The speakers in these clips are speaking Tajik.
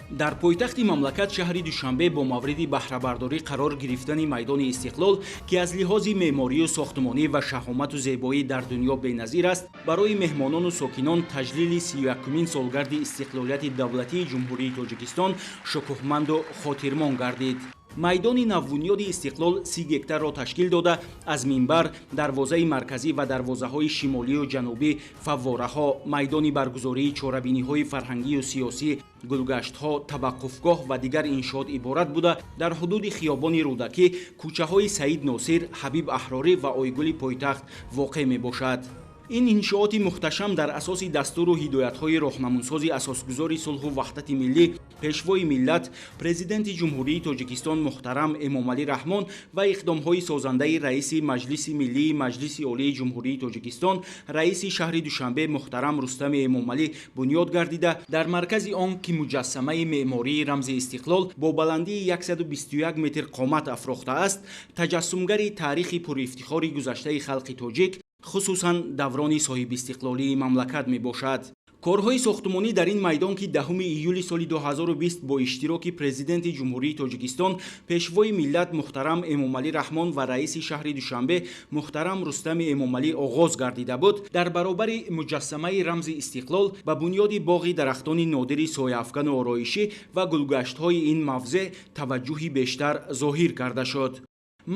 Дар пойтахти мамлакат, шаҳри Душанбе, бо мавриди баҳрабардорӣ қарор гирифтани майдони Истиқлол, ки аз лиҳози меъморию сохтмонӣ ва шаҳомату зебоӣ дар дунё беназир аст, барои меҳмонону сокинон таҷлили 31-умин солгарди истиқлолияти давлатии Ҷумҳурии Тоҷикистон шукӯҳманду хотирмон гардид. Майдони навбунёди Истиқлол 30 гектарро ташкил дода, аз минбар, дарвозаи марказӣ ва дарвозаҳои шимолию ҷанубӣ, фаввораҳо, майдони баргузории чорабиниҳои фарҳангию сиёсӣ, гулгаштҳо, таваққуфгоҳ ва дигар иншоот иборат буда, дар ҳудуди хиёбони Рӯдакӣ, кӯчаҳои Саид Носир, Ҳабиб Аҳрорӣ ва Ойгули пойтахт воқеъ мебошад. Ин иншооти мухташам дар асоси дастуру ҳидоятҳои роҳнамунсози асосгузори сулҳу ваҳдати миллӣ, Пешвои миллат, Президенти Ҷумҳурии Тоҷикистон муҳтарам Эмомалӣ Раҳмон ва иқдомҳои созандаи раиси Маҷлиси миллии Маҷлиси Олии Ҷумҳурии Тоҷикистон, раиси шаҳри Душанбе муҳтарам Рустами Эмомалӣ бунёд гардида, дар маркази он, ки муҷассамаи меъмории рамзи Истиқлол бо баландии 121 метр қомат афрохтааст, таҷассумгари таърихи пурифтихори гузаштаи халқи тоҷик, хусусан даврони соҳибистиқлолии мамлакат мебошад. Корҳои сохтмонӣ дар ин майдон, ки 10 июли соли 2020 бо иштироки Президенти Ҷумҳурии Тоҷикистон, Пешвои миллат муҳтарам Эмомалӣ Раҳмон ва раиси шаҳри Душанбе муҳтарам Рустами Эмомалӣ оғоз гардида буд, дар баробари муҷассамаи рамзи Истиқлол ба бунёди боғи дарахтони нодири сояафкану ороишӣ ва гулгаштҳои ин мавзеъ таваҷҷӯҳи бештар зоҳир карда шуд.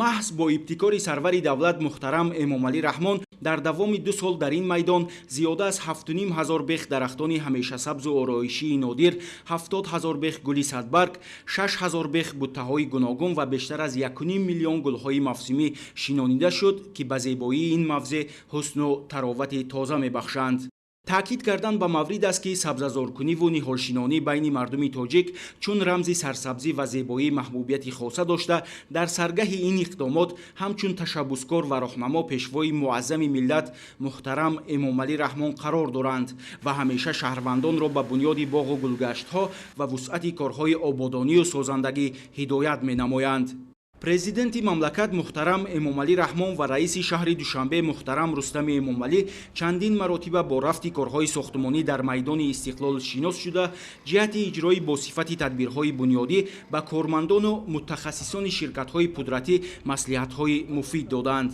Маҳз бо ибтикори сарвари давлат муҳтарам Эмомалӣ Раҳмон дар давоми 2 сол дар ин майдон зиёда аз 7500 бех дарахтони ҳамешасабзу ороишии нодир, 70 000 бех гули садбарг, 6000 бех буттаҳои гуногун ва бештар аз 1,5 миллион гулҳои мавсимӣ шинонида шуд, ки ба зебоии ин мавзеъ ҳусну таровати тоза мебахшанд. Таъкид кардан ба маврид аст, ки сабзазоркуниву ниҳолшинонӣ байни мардуми тоҷик чун рамзи сарсабзӣ ва зебоӣ маҳбубияти хоса дошта, дар саргаҳи ин иқдомот ҳамчун ташаббускор ва роҳнамо Пешвои муаззами миллат муҳтарам Эмомалӣ Раҳмон қарор доранд ва ҳамеша шаҳрвандонро ба бунёди боғу гулгаштҳо ва вусъати корҳои ободонию созандагӣ ҳидоят менамоянд. Президенти мамлакат муҳтарам Эмомалӣ Раҳмон ва раиси шаҳри Душанбе муҳтарам Рустами Эмомалӣ чандин маротиба бо рафти корҳои сохтмонӣ дар майдони Истиқлол шинос шуда, ҷиҳати иҷрои бо сифати тадбирҳои бунёдӣ ба кормандону мутахассисони ширкатҳои пудратӣ маслиҳатҳои муфид доданд.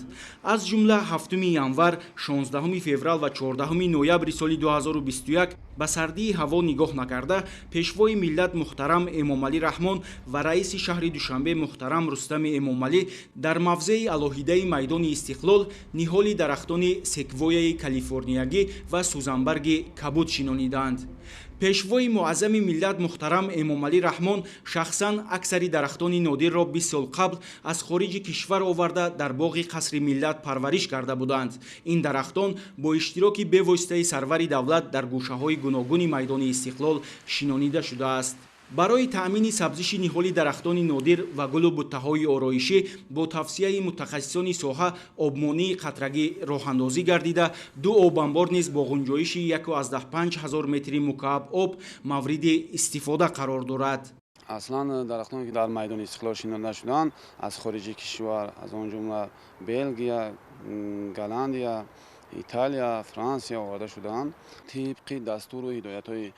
Аз ҷумла 7 январ, 16 феврал ва 14 ноябри соли 2021 ба сардии ҳаво нигоҳ накарда, Пешвои миллат муҳтарам Эмомалӣ Раҳмон ва раиси шаҳри Душанбе муҳтарам Рустами Эмомалӣ дар мавзеи алоҳидаи майдони Истиқлол ниҳоли дарахтони секвояи калифорниягӣ ва сӯзанбарги кабуд шинониданд. Пешвои муаззами миллат муҳтарам Эмомалӣ Раҳмон шахсан аксари дарахтони нодирро 20 сол қабл аз хориҷи кишвар оварда, дар боғи Қасри Миллат парвариш карда буданд. Ин дарахтон бо иштироки бевоситаи сарвари давлат дар гӯшаҳои гуногуни майдони Истиқлол шинонида шудааст. Барои таъмини сабзиши ниҳоли дарахтони нодир ва гулу буттаҳои ороишӣ бо тавсияи мутахассисони соҳа обмонии қатрагӣ роҳандозӣ гардида, ду обанбор низ бо ғунҷоиши 1,5 ҳазор метри мукааб об мавриди истифода қарор дорад. Аслан дарахтоне, ки дар майдони Истиқлол шинонда шуданд, аз хориҷи кишвар, аз он ҷумла Белгия, Голландия, Италия, Франсия оварда шудаанд. Тибқи дастуру ҳидоятҳои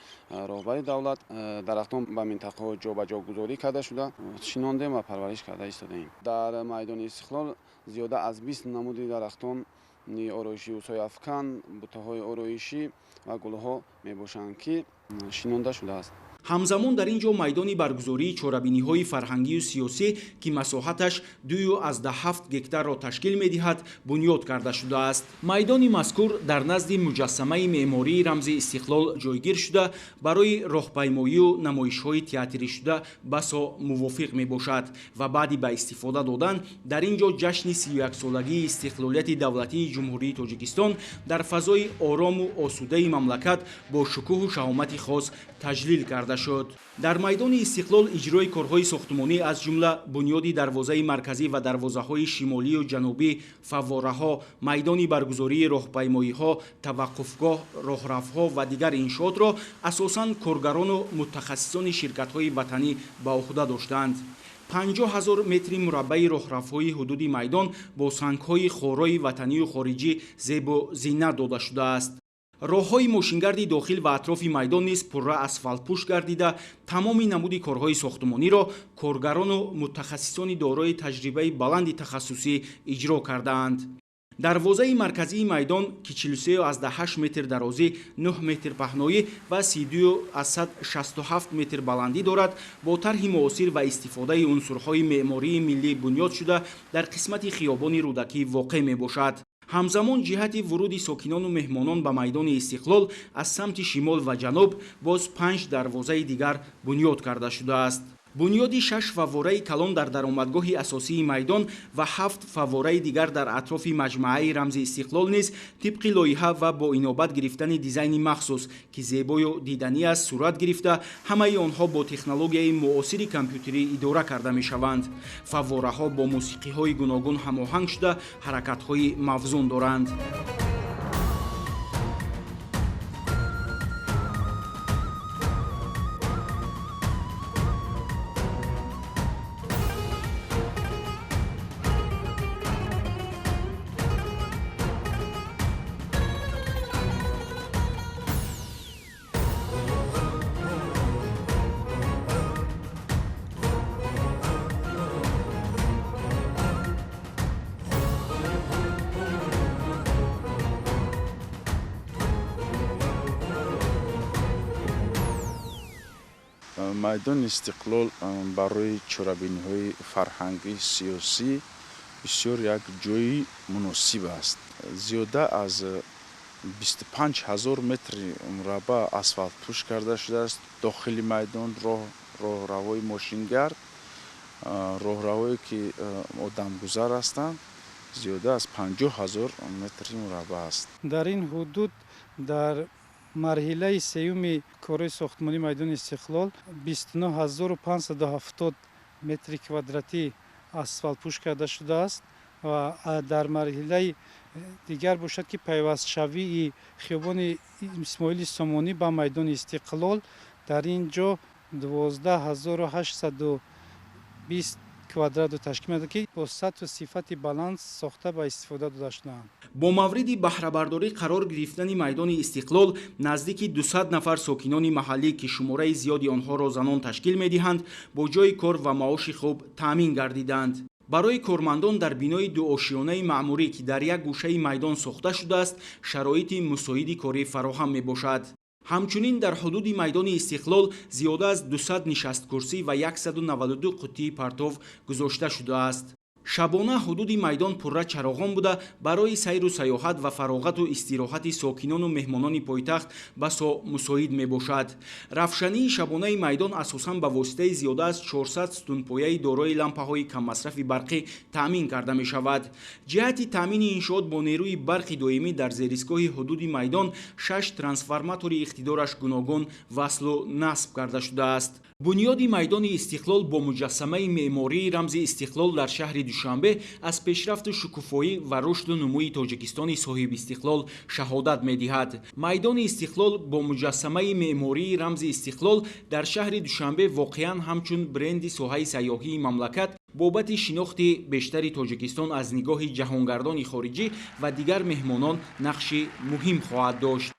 роҳбари давлат дарахтон ба минтақаҳо ҷобаҷогузорӣ карда шуда, шинондем ва парвариш карда истодаем. Дар майдони Истиқлол зиёда аз 20 намуди дарахтони ороишию сояафкан, буттаҳои ороишӣ ва гулҳо мебошанд, ки шинонда шудааст. Ҳамзамон дар ин ҷо майдони баргузории чорабиниҳои фарҳангию сиёсӣ, ки масоҳаташ 2,7 гектарро ташкил медиҳад, бунёд карда шудааст. Майдони мазкур дар назди муҷассамаи меъмории рамзи Истиқлол ҷойгир шуда, барои роҳпаймоию намоишҳои театришуда басо мувофиқ мебошад ва баъди ба истифода додан дар ин ҷо ҷашни 31-солагии истиқлолияти давлатии Ҷумҳурии Тоҷикистон дар фазои орому осудаи мамлакат бо шукӯҳу шаҳомати хос таҷлил карда шуд. Дар майдони Истиқлол иҷрои корҳои сохтмонӣ, аз ҷумла бунёди дарвозаи марказӣ ва дарвозаҳои шимолию ҷанубӣ, фаввораҳо, майдони баргузории роҳпаймоиҳо, таваққуфгоҳ, роҳравҳо ва дигар иншоотро асосан коргарону мутахассисони ширкатҳои ватанӣ ба уҳда доштанд. 50 000 метри мураббаи роҳравҳои ҳудуди майдон бо сангҳои хорои ватанию хориҷӣ зебу зинат дода шудааст. Роҳҳои мошингарди дохил ва атрофи майдон низ пурра асфалтпӯш гардида, тамоми намуди корҳои сохтумониро коргарону мутахассисони дорои таҷрибаи баланди тахассусӣ иҷро кардаанд. Дарвозаи марказии майдон, ки 43,8 метр дарозӣ, 9 метр паҳноӣ ва 32,67 метр баландӣ дорад, бо тарҳи муосир ва истифодаи унсурҳои меъмории миллӣ бунёд шуда, дар қисмати хиёбони Рӯдакӣ воқеъ мебошад. Ҳамзамон ҷиҳати вуруди сокинону меҳмонон ба майдони Истиқлол аз самти шимол ва ҷануб боз 5 дарвозаи дигар бунёд карда шудааст. Бунёди 6 фаввораи калон дар даромадгоҳи асосии майдон ва 7 фаввораи дигар дар атрофи маҷмааи рамзи Истиқлол низ тибқи лоиҳа ва бо инобат гирифтани дизайни махсус, ки зебою диданӣ аст, сурат гирифта, ҳамаи онҳо бо технологияи муосири компютерӣ идора карда мешаванд. Фаввораҳо бо мусиқиҳои гуногун ҳамоҳанг шуда, ҳаракатҳои мавзун доранд. Майдони Истиқлол барои чорабиниҳои фарҳангӣ, сиёсӣ бисёр як ҷои муносиб аст. Зиёда аз 25 000 метри мураббаъ асфалтпӯш карда шудааст. Дохили майдон роҳравҳои мошингард, роҳравҳое ки одамгузар ҳастанд, зиёда аз 50 000 метри мураббаъ аст. Дар ин ҳудуд дар марҳилаи сеюми корҳои сохтмонии майдони Истиқлол 29570 метри квадратӣ асфалтпӯш карда шудааст ва дар марҳилаи дигар бошад, ки пайвастшавии хиёбони Исмоили Сомонӣ ба майдони Истиқлол дар ин ҷо 12820 квадратро ташкил медиҳад, ки бо сатҳу сифати баланд сохта ба истифода дода шудаанд. Бо мавриди баҳрабардорӣ қарор гирифтани майдони Истиқлол наздики 200 нафар сокинони маҳаллӣ, ки шумораи зиёди онҳоро занон ташкил медиҳанд, бо ҷойи кор ва маоши хуб таъмин гардиданд. Барои кормандон дар бинои дуошиёнаи маъмурӣ, ки дар як гӯшаи майдон сохта шудааст, шароити мусоиди корӣ фароҳам мебошад. Ҳамчунин дар ҳудуди майдони Истиқлол зиёда аз 200 нишасткурсӣ ва 192 қуттии партов гузошта шудааст. Шабона ҳудуди майдон пурра чароғон буда, барои сайру сайёҳат ва фароғату истироҳати сокинону меҳмонони пойтахт басо мусоид мебошад. Равшании шабонаи майдон асосан ба воситаи зиёда аз 400 сутунпояи дорои лампаҳои каммасрафи барқӣ таъмин карда мешавад. Ҷиҳати таъмини иншоот бо нерӯи барқи доимӣ дар зеристгоҳи ҳудуди майдон 6 трансформатори иқтидораш гуногун васлу насб карда шудааст. Бунёди майдони Истиқлол бо муҷассамаи меъмории рамзи Истиқлол дар шаҳри Душанбе аз пешрафту шукуфоӣ ва рушду нумӯи Тоҷикистони соҳибистиқлол шаҳодат медиҳад. Майдони Истиқлол бо муҷассамаи меъмории рамзи Истиқлол дар шаҳри Душанбе воқеан ҳамчун бренди соҳаи сайёҳии мамлакат бобати шинохти бештари Тоҷикистон аз нигоҳи ҷаҳонгардони хориҷӣ ва дигар меҳмонон нақши муҳим хоҳад дошт.